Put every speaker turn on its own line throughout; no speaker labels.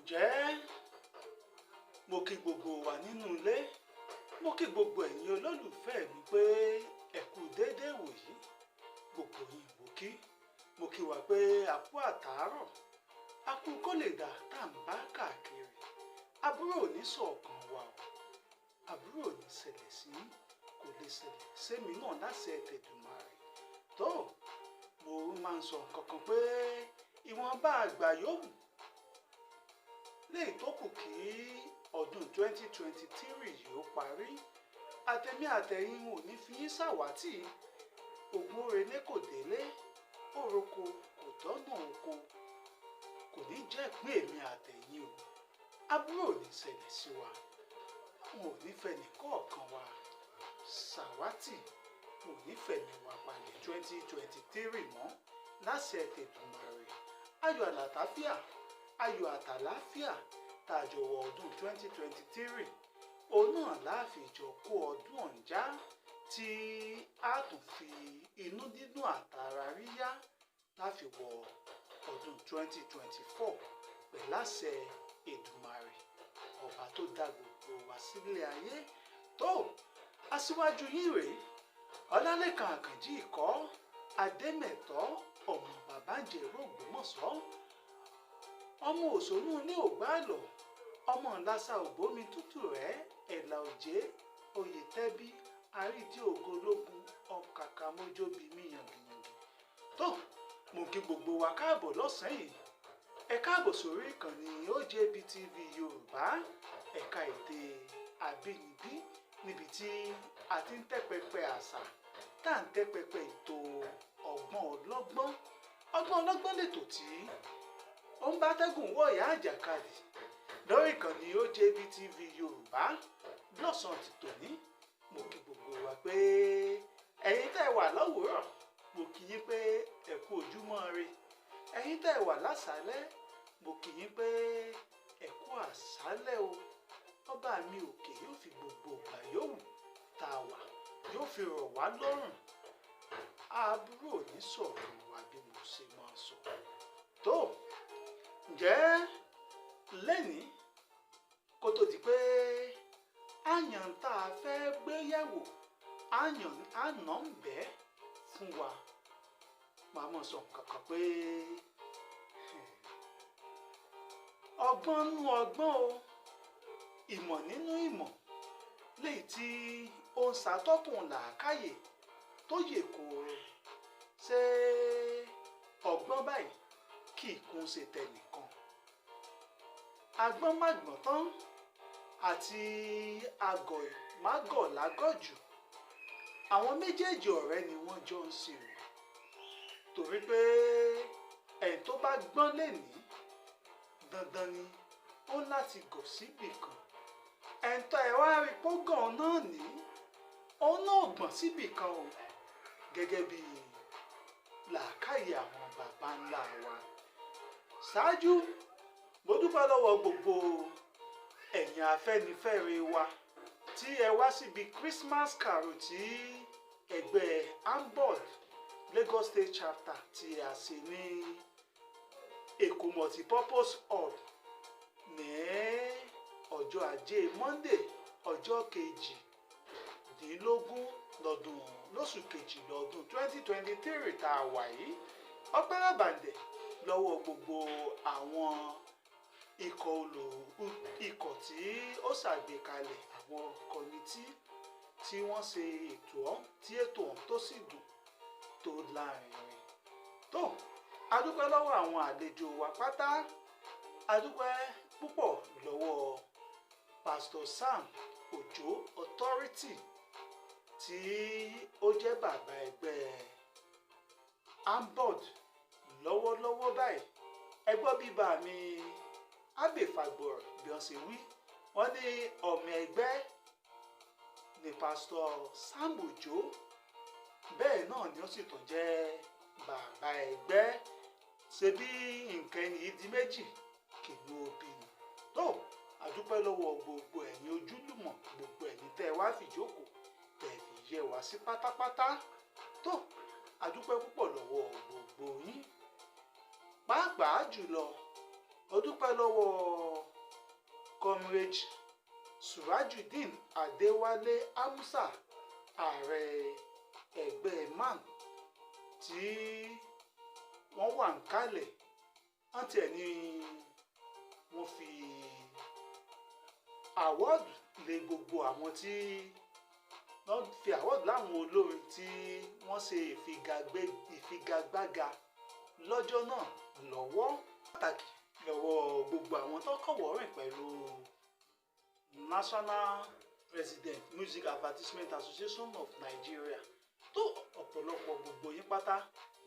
Ǹjẹ́ mo kí gbogbo wa nínú ilé, mo kí gbogbo ẹ̀yin olólùfẹ́ mi pé ẹ kú déédéé wòyí. Gbogbo yín mo kí wa pé a kú àtàárọ̀, a kú kó lè dà tá à ń bá káàkiri. Àbúrò ò ní sọ̀kan wa o, àbúrò ò ní ṣẹlẹ̀ sí, kò lè ṣẹlẹ̀ sẹ́mi náà láṣẹ tẹ̀dùmàrè. Tó, mo máa ń sọ nǹkan kan pé ìwọ̀nba àgbà yòówù léyìí tó kù kí ọdún 2023 yìí ó parí, àtẹ̀mí àtẹ̀yìn ò ní fi yín ṣàwátì. Ògùn òrèlé kò délé, òroko kò dọ́nà oko, kò ní jẹ́ ìpín èmi àtẹ̀yìn o. Àbúrò ò ní ṣẹlẹ̀ sí wa, wọn ò ní fẹ́ nìkọ̀ọ̀kan wa ṣàwátì, wọn ò ní fẹ̀mí wa palẹ̀ 2023 mọ́ láṣẹ tẹ̀dùmàrè. Ayọ̀ àlàáfíà, ayọ̀ àtàláfíà tá a jọ wọ ọdún 2023, òun náà láàfin jọ kó ọdún ọ̀njá tí a tún fi inú dídùn àtàrà ríyá láfi wọ ọdún 2024 pẹ̀láṣẹ Èdùmàrè ọba tó dá gbogbo wa sílé ayé. Tó, aṣíwájú yín rèé, Ọlálékan Àkànjí Ìkọ́ Adémẹ̀tọ́, ọmọ bàbá ń jẹ̀rọ Ògbómọ̀ṣọ́, ọmọ òṣònú ilé ògbàlọ̀, ọmọ ńlásà ògbómi tútù rẹ̀, ẹ̀là òjé oyètẹ́bí àrídìí ògo ológun ọ̀kàkà mójóbi mí yàngìyàngì. Tó, mo kí gbogbo wa káàbọ̀ lọ́sàn-án yìí. Ẹ káàbọ̀ sórí ìkànnì OJB TV Yorùbá, ẹ̀ka èdè àbínibí, níbi tí a ti ń tẹ́ pẹpẹ àṣà, tá à ń tẹ́ pẹpẹ ètò ọgbọ́n ọlọ́gbọ́n. Ọgbọ́n ọlọ́gbọ́n lètò tí ó ń bá tẹ́gùn wọ̀ ìyá àjàkadì lórí ìkànnì OJB TV Yorùbá lọ́sàn-án ti tòní. Mo kí gbogbo wa pé ẹ̀yin tẹ́ ẹ wà lówùúrọ̀, mo kí yín pé ẹ kú ojúmọ́ ire. Ẹ̀yin tẹ́ ẹ wà lásàálẹ́, mo kí yín pé ẹ kú àṣálẹ́ o. Ọba mi òkè yóò fi gbogbo ìgbà yòówù tá a wà yóò fi rọ̀ wá lọ́rùn. Àbúrò ò ní sọ̀rọ̀ wa bí mo ṣe máa sọ. Tó, ǹjẹ́ lẹ́nìí kó tó di pé àyàn tá a fẹ́ gbé yẹ̀wò, àyàn àná ń bẹ́ fún wa, màá mọ̀ sọ nǹkan kan pé ọgbọ́n nú ọgbọ́n o, ìmọ̀ nínú ìmọ̀ léyìí tí ó ń ṣàtọ́kùn làákàyè tó yè kooro. Ṣé ọgbọ́n báyìí kì í kún ṣe tẹnìkan? Agbọ́n má gbọ́n tán àti àgọ̀ má gọ̀ lágọ̀jù, àwọn méjèèjì ọ̀rẹ́ ni wọ́n jọ ń ṣe o. Torí pé ẹni tó bá gbọ́n lénìí, dandan ni ó láti gọ̀ síbì kan. Ẹni tó ẹ wá rí pógàn náà ní, òun náà gbọ̀n síbì kan o, gẹ́gẹ́ bí làákàyè àwọn baba ńlá wa. Ṣáájú, mo dúpẹ́ lọ́wọ́ gbogbo ẹ̀yin afẹ́nifẹ́re wa tí ẹ wá síbi Christmas carol tí ẹgbẹ́ AMBOD Lagos State Chapter tí a ṣe ní Èkó Multipurpose Hall ní ọjọ́ ajé Monday, ọjọ́ 18 lọ́dún lóṣù kejì lọ́dún 2023 tá a wà yìí. Ọpẹ́ ràbàǹdẹ̀ lọ́wọ́ gbogbo àwọn ikọ̀ tí ó ṣàgbékalẹ̀, àwọn committee tí wọ́n ṣe ètò ọ̀hún, tí ètò ọ̀hún tó sì dùn tó lárinrin. Tó, a dúpẹ́ lọ́wọ́ àwọn àlejò wa pátá. A dúpẹ́ púpọ̀ lọ́wọ́ Pastor Sam Ojo Authority tí ó jẹ́ bàbá ẹgbẹ́ AMBOD lọ́wọ́lọ́wọ́ báyìí. Ẹ gbọ́ bíbá mi Abẹ́fàgbọ̀rọ̀ bí wọ́n ṣe wí, wọ́n ní ọmọ ẹgbẹ́ ni Pastor Sam Ojo, bẹ́ẹ̀ náà ni ó sì tún jẹ́ bàbá ẹgbẹ́. Ṣe bí nǹkan ẹni yìí di méjì kìlú òbí ni. Tó, a dúpẹ́ lọ́wọ́ gbogbo ẹ̀yin ojúlùmọ̀, gbogbo ẹ̀yin tẹ́ ẹ wá fìjókòó tẹ́ ẹ fi yẹ wá sí pátápátá. Tó, a dúpẹ́ púpọ̀ lọ́wọ́ gbogbo yín, pàápàá jùlọ Mo dúpẹ́ lọ́wọ́ Comrade Surajudeen Adéwálé Amusa, ààrẹ ẹgbẹ́ MAN, tí wọ́n wà ń kalẹ̀. Wọ́n tiẹ̀ ní wọ́n fi àwọ́ọ̀dù lé gbogbo àwọn tí wọ́n fi àwọ́ọ̀dù láwọn olórin tí wọ́n ṣe ìfigagbága lọ́jọ́ náà lọ́wọ́. Pàtàkì lọ́wọ́ gbogbo àwọn tó kọ̀wọ́ rìn pẹ̀lú National President Music Advertisement Association of Nigeria tó ọ̀pọ̀lọpọ̀ gbogbo yín pátá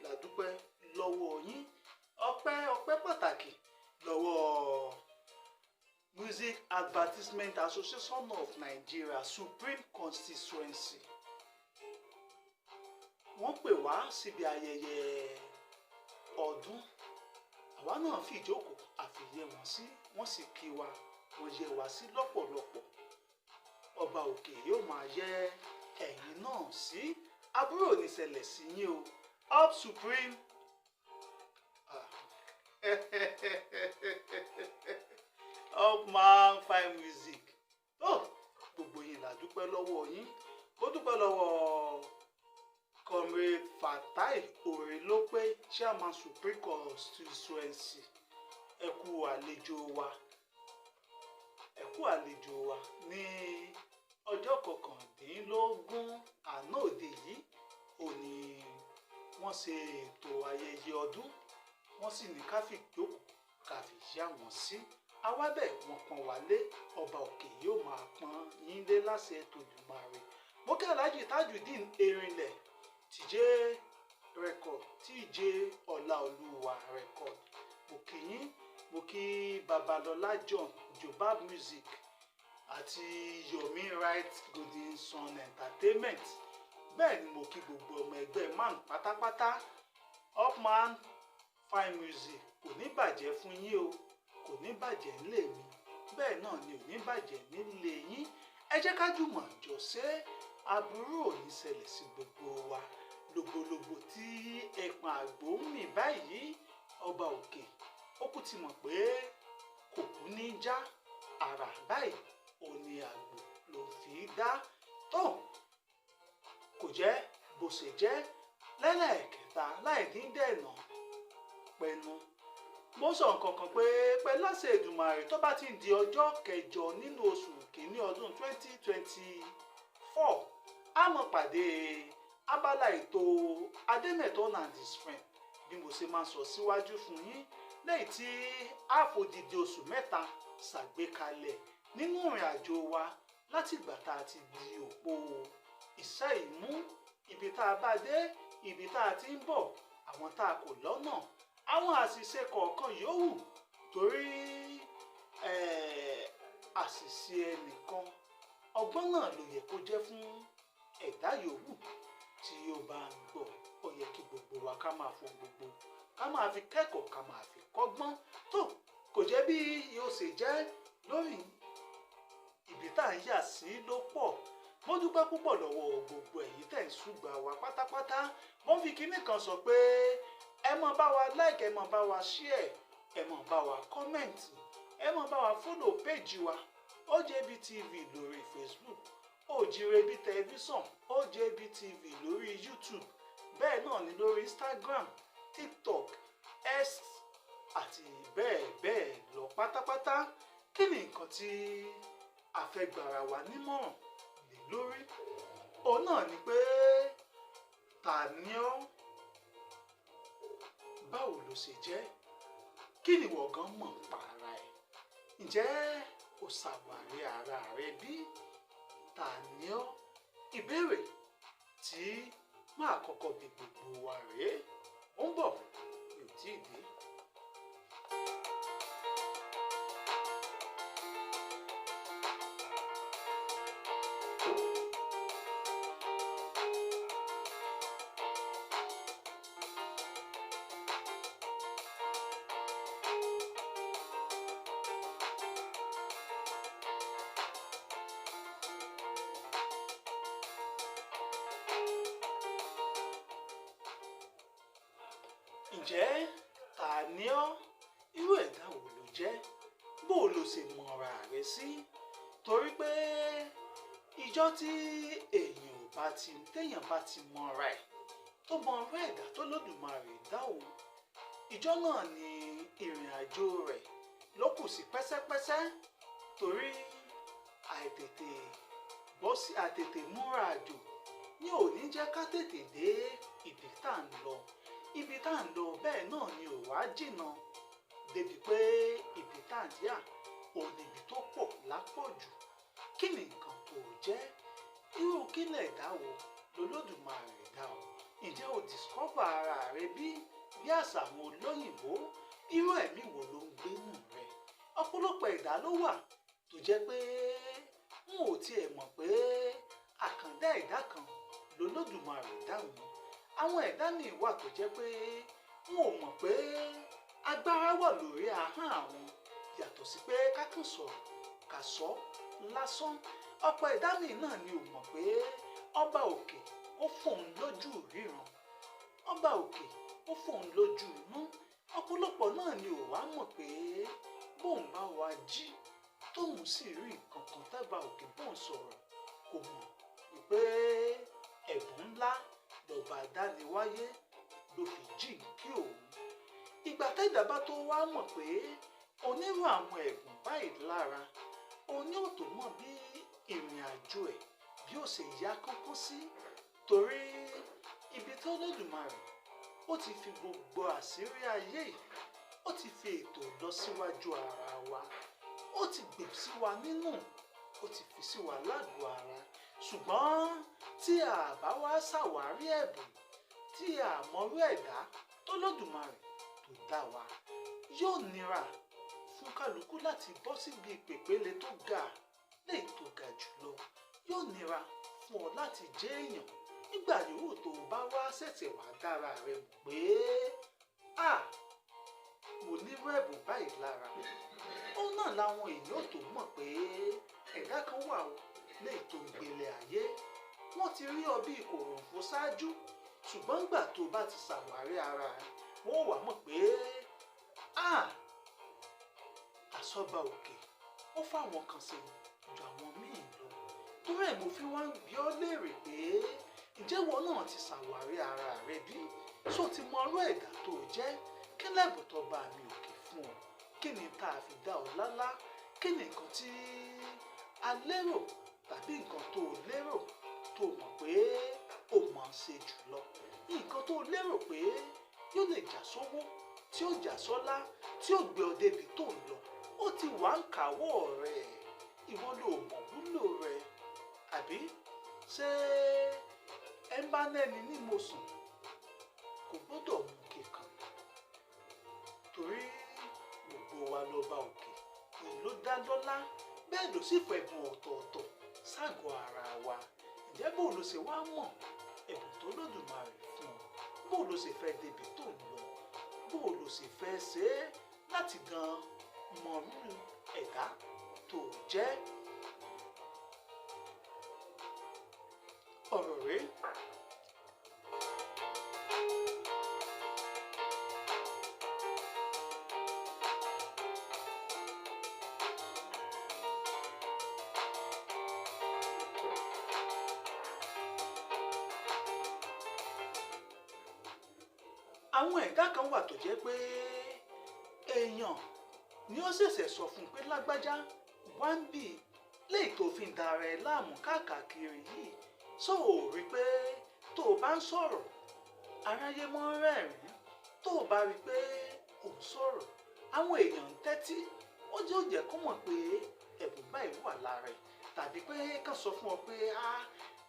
la dúpẹ́ lọ́wọ́ yín. Ọpẹ́ pàtàkì lọ́wọ́ Music Advertisement Association of Nigeria Supreme Constituency. Wọ́n pè wá síbi ayẹyẹ ọdún, àwa náà fìjókòó àfìyẹ wọn sí, wọ́n sì kí wa, wọ́n yẹ wá sí lọ́pọ̀lọpọ̀. Ọba òkè yóò máa yẹ ẹ̀yin náà sí, àbúrò ní ṣẹlẹ̀ sí yín o. Up Supreme. Up Man Fine Music. Tó gbogbo yín la dúpẹ́ lọ́wọ́ yín. Mo dúpẹ́ lọ́wọ́ Comrade Fatai Orelope, Chairman Supreme Constituency. Ẹ kú àlejò wa, ẹ kú àlejò wa ní ọjọ́ 19 àná òde yìí. Òní wọ́n ṣe ètò ayẹyẹ ọdún, wọ́n sì ní ká fi jókòó ká fi yá wọn sí. Awábẹ̀ wọn pọ́n wálé, ọba òkè yóò máa pọ́n yín lé láṣẹ tòdùmarè. Mo kí Alhaji Tajudeen Erinlẹ̀, TJ Record, TJ Ọláolúwa Record. Mo kí yín, mo kí Babalọlá John, Jobab Music àti Yomi Right Golden Sun Entertainment. Bẹ́ẹ̀ ni mo kí gbogbo ọmọ ẹgbẹ́ MAN pátápátá. Upman Fine Music kò ní bàjẹ́ fún yín o, kò ní bàjẹ́ nílé mi, bẹ́ẹ̀ náà ni ò ní bàjẹ́ nílé yín. Ẹ jẹ́ ká jùmọ̀ jọ ṣe, aburú ò ní ṣẹlẹ̀ sí gbogbo wa. Lògbòlògbò tí ẹ̀pọ̀n àgbò ń mì báyìí, ọba òkè ó kú ti mọ̀ pé kò kú ní já àrà báyìí, ò ní àgbò ló fi dá. Tó kò jẹ́ bó ṣe jẹ́. Lẹ́lẹ́kẹta láì ní dẹ̀nà pẹnu, mo sọ nǹkan kan pé pẹ̀lú àṣẹ Èdùmàrè, tó bá ti di ọjọ́ kẹjọ nínú oṣù kìíní ọdún 2024, a mọ̀ pàdé abala ètò Adémẹ̀tọ́ and his friend, bí mo ṣe máa sọ síwájú fún yín, lẹ́yìn tí a fòdìdí oṣù mẹ́ta ṣàgbékalẹ̀ nínú ìrìn àjò wa láti ìgbà tá a ti di òpó iṣẹ́ ìmú, ibi tá a bá dé, ibi tá a ti ń bọ̀, àwọn tá a kò lọ́nà, àwọn àṣìṣe kọ̀ọ̀kan yòówù, torí àṣìṣe ẹnìkan ọgbọ́n náà ló yẹ kó jẹ́ fún ẹ̀dá yòówù tí ó bá ń gbọ́. Ó yẹ kí gbogbo wa ká máa fún gbogbo, ká máa fi kẹ́kọ̀ọ́, ká máa fi kọ́gbọ́n. Tó kò jẹ́ bí yóò ṣe jẹ́ lórí ibi tá à ń yà sí ló pọ̀. Mo dúpẹ́ púpọ̀ lọ́wọ́ gbogbo ẹ̀yin tẹ̀ ń ṣùgbà wa pátápátá. Mo fi kinní kan sọ pé ẹ máa bá wa like, ẹ máa bá wa share, ẹ máa bá wa comment, ẹ máa bá wa follow page wa OJB TV lórí Facebook, Ojirebi Television, OJB TV lórí YouTube, bẹ́ẹ̀ náà ni lórí Instagram, TikTok, X àti bẹ́ẹ̀ bẹ́ẹ̀ lọ pátápátá. Kí ni nǹkan tí a fẹ́ gbára wa nímọ̀ràn lé lórí? Òun náà ni pé ta ni ọ́? Báwo ló ṣe jẹ́? Kí ni ìwọ gan mọ̀ pa ara ẹ̀? Ǹjẹ́ o ṣàwárí ara rẹ bí? Ta ni ọ́? Ìbéèrè tí máa kọ́kọ́ bi gbogbo wa rèé. Ó ń bọ̀, mi ò tí ì dé. Ǹjẹ́ ta ni ọ́? Irú ẹ̀dá wo ló jẹ́, bó ló ṣe mọ̀ra rẹ sí? Torí pé ìjọ tí èèyàn ò bá ti téèyàn bá ti mọ̀ra ẹ̀, tó mọ̀ra ẹ̀dá tó Lódùmarè dá òun, ìjọ náà ni ìrìn àjò rẹ̀ ló kù sí pẹ́sẹ́pẹ́sẹ́. Torí àìtètè bọ́ sí àtètè múra àjò ní ò ní jẹ́ ká tètè dé ibi tá à ń lọ. Ibi tá à ń lọ bẹ́ẹ̀ náà ni ò wá jìnnà débi pé ibi tá à ń yà ò níbi tó pọ̀ lápọ̀jù. Kí ni nǹkan tó jẹ́? Irú kílẹ̀ ẹ̀dá wo lolódùmarè dá ọ? Ǹjẹ́ o discover ara rẹ bí? Bí àṣà àwọn olóyìnbó, irú ẹ̀mí wo ló ń gbénú rẹ? Ọ̀pọ̀lọpọ̀ ẹ̀dá ló wà tó jẹ́ pé n ò tiẹ̀ mọ̀ pé àkàndá ẹ̀dá kan lolódùmarè dá wọn. Àwọn ẹ̀dá míì wà tó jẹ́ pé n ò mọ̀ pé agbára wà lórí ahọ́n àwọn, yàtọ̀ sí pé ká kàn sọ̀rọ̀ ká sọ lásán. Ọ̀pọ̀ ẹ̀dá míì náà ni ò mọ̀ pé ọba òkè ó fòun lójú ríran, ọba òkè ó fòun lójú inú. Ọ̀pọ̀lọpọ̀ náà ni ò wá mọ̀ pé bóun bá wá jí tóun sì rí nǹkan kan tábà òkè bóun sọ̀rọ̀, kò mọ̀ wípé ẹ̀bùn ńlá lọ́ba dániwáyé ló fi jí kí òun. Ìgbà tẹ́dá bá tó wá mọ̀ pé onírú àwọn ẹ̀bùn báyìí lára, òun ni ó tó mọ̀ bí ìrìn àjò ẹ̀ bí ó ṣe yá kánkán sí. Torí ibi tó Olódùmarè ó ti fi gbogbo àṣírí ayé yìí, ó ti fi ètò lọ síwájú ara wa, ó ti gbìn sí wa nínú, ó ti fi sí wa lágbo ara. Ṣùgbọ́n tí a bá wá ṣàwárí ẹ̀bùn, tí a mọrú ẹ̀dá tó Olódùmarè tó dá wa, yóò nira fún kálukú láti bọ́ síbi ìpèpele tó ga, léyìí tó ga jùlọ. Yóò nira fún ọ láti jẹ́ èèyàn nígbà yòówù tó bá wá ṣẹ̀ṣẹ̀ wá dára rẹ mọ̀ pé à, mo nírú ẹ̀bùn báyìí lára. Òun náà làwọn èèyàn tó mọ̀ pé ẹ̀dá kan wà ó léyìí tó ń gbélé ayé. Wọ́n ti rí ọ bí kòròǹfo ṣáájú, ṣùgbọ́n ìgbà tó bá ti ṣàwárí ara rẹ, wọ́n ó wá mọ̀ pé à, àsọba òkè ó fáwọn kan ṣe ju àwọn míì lọ. Torí ẹ̀ mo fi wá ń bi ọ́ léèrè pé ǹjẹ́ ìwọ náà ti ṣàwárí ara rẹ bí? Ṣó ti mọ irú ẹ̀dá tó jẹ́? Kí lẹ̀bùn tó bá mi òkè fún ọ? Kí ni tá a fi dá ọ lálá? Kí ni nǹkan tí a lérò tàbí nǹkan tó o lérò tó o mọ̀ pé o mọ̀ ọ́n ṣe jùlọ? Nǹkan tó o lérò pé yóò lè jà sówó, tí ó jà sọ́lá, tí ó gbé ọ débi tó ń lọ, ó ti wà ń kàwọ́ rẹ̀. Ìwọ ló mọ̀ wúlò rẹ̀. Àbí ṣé ẹ ń bá nẹ́ni ní mo sùn kò gbọ́dọ̀ mú kíkan? Torí gbogbo wa lọ́ba òkè òun ló dá lọ́lá, bẹ́ẹ̀ ló sì fẹ̀bùn ọ̀tọ̀ọ̀tọ̀ ságọ́ ara wa. Ǹjẹ́ bó ló ṣe wá mọ̀ ẹ̀bùn tó Olódùmarè fún ọ? Bó ló ṣe fẹ́ débi tó ń lọ? Bó ló ṣe fẹ́ ṣe é láti gan mọ̀rú ẹ̀dá tó jẹ́? Ọ̀rọ̀ rèé. Àwọn ẹ̀dá kan wà tó jẹ́ pé èèyàn ni ó ṣẹ̀ṣẹ̀ sọ fún pé lágbájá wá ń bì léyìí tó fi ń dara ẹ láàmú káàkiri yìí. Ṣó o rí pé tó o bá ń sọ̀rọ̀ aráyé mọ́ rẹ́rìn-ín? Tó o bá rí pé ò ń sọ̀rọ̀ àwọn èèyàn ń tẹ́tí, ó jẹ́ ó jẹ́ kó mọ̀ pé ẹ̀bùn báyìí wà lára ẹ̀, tàbí pé kàn sọ fún ọ pé a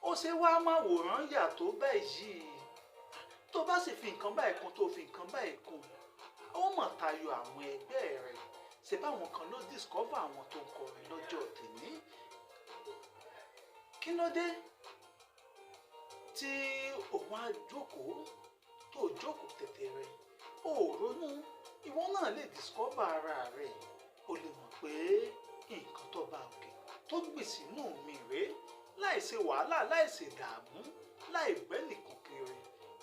ó ṣe wá máa wòrán yà tó bẹ́ẹ̀ yìí. Tó bá sì fi nǹkan báyìí kún, tó fi nǹkan báyìí kún, ó mọ̀ tayọ àwọn ẹgbẹ́ rẹ̀. Ṣé báwọn kan ló discover àwọn tó ń kọrin lọ́jọ́ tèmi? Kí ló dé tí òun á jókòó tó jókòó tẹ̀tẹ̀ rẹ̀? Ó ronú, ìwọ náà lè discover ara rẹ̀. O lè mọ̀ pé nǹkan tó bá òkè tó gbìn sínú mi rèé, láì ṣe wàhálà, láì ṣe ìdààmú, láì gbẹ́ nìkan kiri.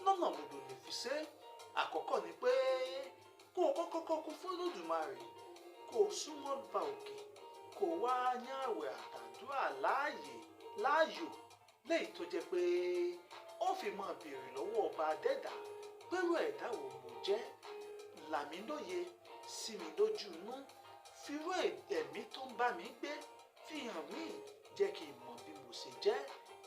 Lọ́nà wo lo lè fi ṣe? Àkọ́kọ́ ni pé kó o kọ́kọ́ kọ́kọ́ fún Olódùmarè. Kó o súnmọ́ Ọba òkè, kó o wá yán àwẹ̀ àtàdúrà láàyè láàyò, léyìí tó jẹ́ pé ó fi máa béèrè lọ́wọ́ ọba adẹ́dà pẹ̀lú ẹ̀dá wo mo jẹ́, là mí lóye, sí mi lójú inú, firú ẹ̀mí tó ń bá mi gbé fi hàn mí, jẹ́ kí n mọ̀ bí mo ṣe jẹ́.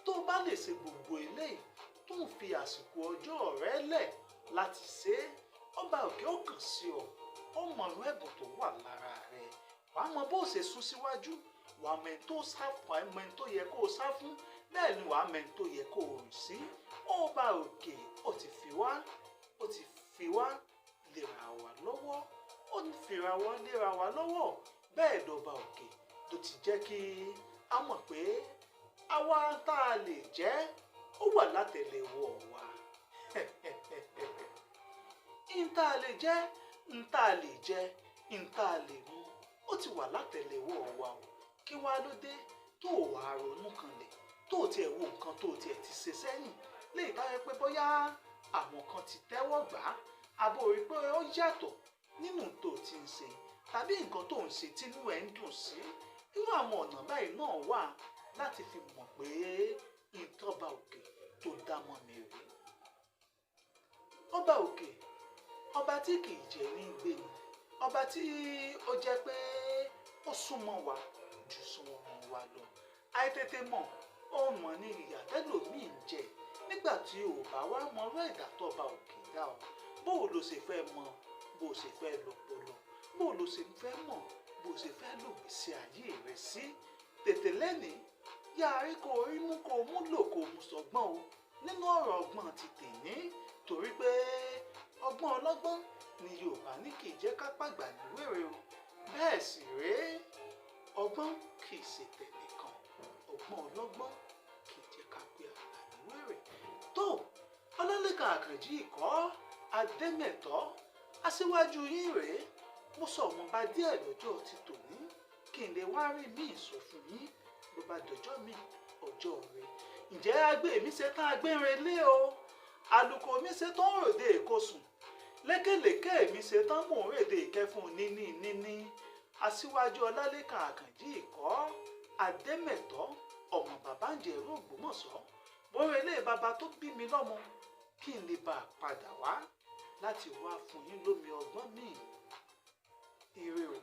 Tó bá lè ṣe gbogbo eléyìí tó ń fi àsìkò ọjọ́ rẹ lẹ̀ láti ṣe é, ọba òkè ó kàn sí ọ, ó mọ irú ẹ̀bùn tó wà lára rẹ, wàá mọ bó ṣe sún síwájú, wàá mọ ẹni tó sá fún, wàá mọ ẹni tó yẹ kó o sá fún, bẹ́ẹ̀ ni wàá mọ ẹni tó yẹ kó o rìn sí. Ọba òkè ó ti fi wá, ó ti fi wá lera wa lọ́wọ́, ó ń fira wa lera wa lọ́wọ́. Bẹ́ẹ̀ lọ́ba òkè ló ti jẹ́ kí a mọ̀ pé àwa tá a lè jẹ́ ó wà látẹ̀lẹ́wọ́ wa. N tá a lè jẹ́, n tá a lè jẹ, n tá a lè mu, ó ti wà látẹ̀lẹ́wọ́ wa o. Kí wá ló dé tó o wá ronú kanlẹ̀, tó o tiẹ̀ wo nǹkan tó o tiẹ̀ ti ṣe sẹ́yìn, léyìí táyẹ pé bóyá àwọn kan ti tẹ́wọ́ gbà á, àbò rí pé ó yàtọ̀ nínú tó o ti ń ṣe tàbí nǹkan tó ń ṣe tínú ẹ̀ ń dùn sí. Irú àwọn ọ̀nà báyìí náà wà láti fi mọ̀ pé ìtọ́ba òkè tó dá mọ́ mi rèé. Ọba òkè, ọba tí kì í jẹ ní gbé ni, ọba tí ó jẹ́ pé ó súnmọ́ wa jù súnmọ́ wa lọ. Àìtètè mọ̀, ó mọ̀ ní ìyà tẹ́lòmíì ń jẹ nígbà tí ò bá wá mọ ọ̀rọ̀ ẹ̀dá tọ́ba òkè dá ọ. Bó o lo ṣe fẹ́ mọ̀, bó o ṣe fẹ́ lọ́pọlọ, bó o lo ṣe fẹ́ mọ̀, bó o ṣe fẹ́ lògbèsè ayé rẹ sí. Tètè lẹ́ni, yáa rí kó rí mú kó mú lò kó mú sọgbọ́n o nínú ọ̀rọ̀ ọgbọ́n ti tèní, torí pé ọgbọ́n ọlọ́gbọ́n ni Yorùbá ní kì í jẹ́ ká pàgbà ní wèrè o. Bẹ́ẹ̀ sì rèé, ọgbọ́n kì í ṣe tẹnìkan, ọgbọ́n ọlọ́gbọ́n kì í jẹ́ ká pé àgbà ní wèrè. Tó Ọlálékan Àkànjí Ìkọ́ Adémẹ̀tọ́, aṣíwájú yín rèé. Mo sọ wọn bá díẹ̀ lọ́jọ́ ti tòní kí n lè wá rí míì sọ fún yín bó bá dọjọ́ mi ọjọ́ rẹ. Ǹjẹ́ agbé mi ṣe tán agbérin lé o, àlùkò mi ṣe tán ròde èkó sùn, lékèlékè mi ṣe tán mò ń rèdè ìkẹfún níní níní. Aṣíwájú Ọlálékan Àkànjí Ìkọ́ Adémẹ̀tọ́, ọmọ bàbá ń jẹ ẹ̀rọ Ògbómọ̀ṣọ́, mo relé bàbá tó bí mi lọ́mọ kí n lè bá a padà wá láti wá fún yín lómi ọgbọ́n míì. Ire o.